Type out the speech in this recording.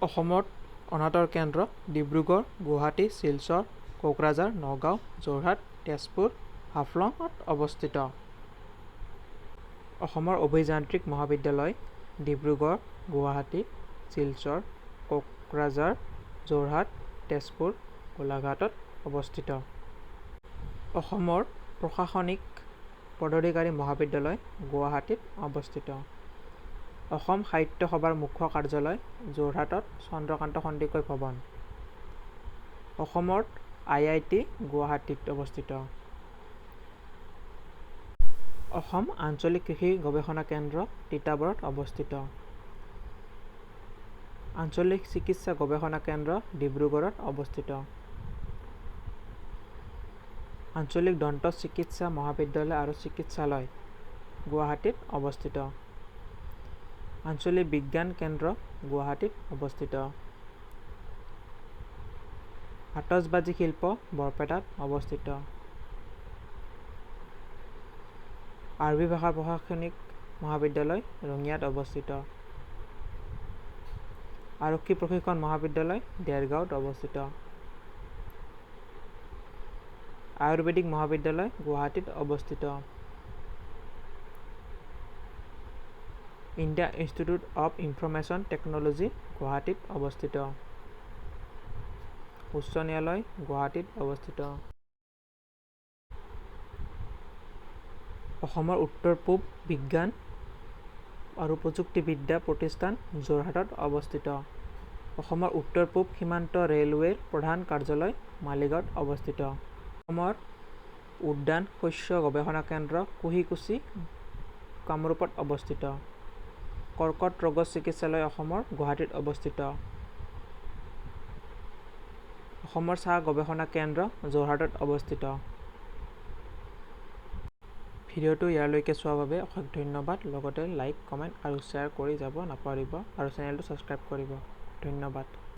অসমত অনাতাঁৰ কেন্দ্ৰ ডিব্ৰুগড়, গুৱাহাটী, শিলচৰ, কোকৰাঝাৰ, নগাঁও, যোৰহাট, তেজপুৰ, হাফলঙত অৱস্থিত। অসমৰ অভিযান্ত্ৰিক মহাবিদ্যালয় ডিব্ৰুগড়, গুৱাহাটী, শিলচৰ, কোকৰাঝাৰ, যোৰহাট, তেজপুৰ, গোলাঘাটত অৱস্থিত। অসমৰ প্ৰশাসনিক পদাধিকাৰী মহাবিদ্যালয় গুৱাহাটীত অৱস্থিত। অসম সাহিত্য সভাৰ মুখ্য কাৰ্যালয় যোৰহাটত চন্দ্ৰকান্ত সন্দিকৈ ভৱন। অসমৰ আই I T গুৱাহাটীত অৱস্থিত। অসম আঞ্চলিক কৃষি গৱেষণা কেন্দ্ৰ তিতাবৰত অৱস্থিত। আঞ্চলিক চিকিৎসা গৱেষণা কেন্দ্ৰ ডিব্ৰুগড়ত অৱস্থিত। আঞ্চলিক দন্ত চিকিৎসা মহাবিদ্যালয় আৰু চিকিৎসালয় গুৱাহাটীত অৱস্থিত। আঞ্চলিক বিজ্ঞান কেন্দ্ৰ গুৱাহাটীত অৱস্থিত। আতচবাজী শিল্প বৰপেটাত অৱস্থিত। আৰবী ভাষাৰ প্ৰশাসনিক মহাবিদ্যালয় ৰঙিয়াত অৱস্থিত। আৰক্ষী প্ৰশিক্ষণ মহাবিদ্যালয় দেৰগাঁৱত অৱস্থিত। আয়ুৰ্বেদিক মহাবিদ্যালয় গুৱাহাটীত অৱস্থিত। India Institute of Information Technology গুৱাহাটীত অৱস্থিত। উচ্চ ন্যায়ালয় গুৱাহাটীত অৱস্থিত। অসমৰ উত্তৰ পূব বিজ্ঞান আৰু প্ৰযুক্তিবিদ্যা প্ৰতিষ্ঠান যোৰহাটত অৱস্থিত। অসমৰ উত্তৰ পূব সীমান্ত ৰেলৱেৰ প্ৰধান কাৰ্যালয় মালিগাঁৱত অৱস্থিত। অসমৰ উদ্যান শস্য গৱেষণা কেন্দ্ৰ কুহিকুছি, কামৰূপত অৱস্থিত। কৰ্কট ৰোগ চিকিৎসালয় অসমৰ গুৱাহাটীত অৱস্থিত। অসমৰ চাহ গৱেষণা কেন্দ্ৰ যোৰহাটত অৱস্থিত। ভিডিঅ'টো ইয়ালৈকে চোৱাৰ বাবে অশেষ ধন্যবাদ। লগতে লাইক, কমেণ্ট আৰু শ্বেয়াৰ কৰি যাব নাপাহৰিব আৰু চেনেলটো ছাবস্ক্ৰাইব কৰিব। ধন্যবাদ।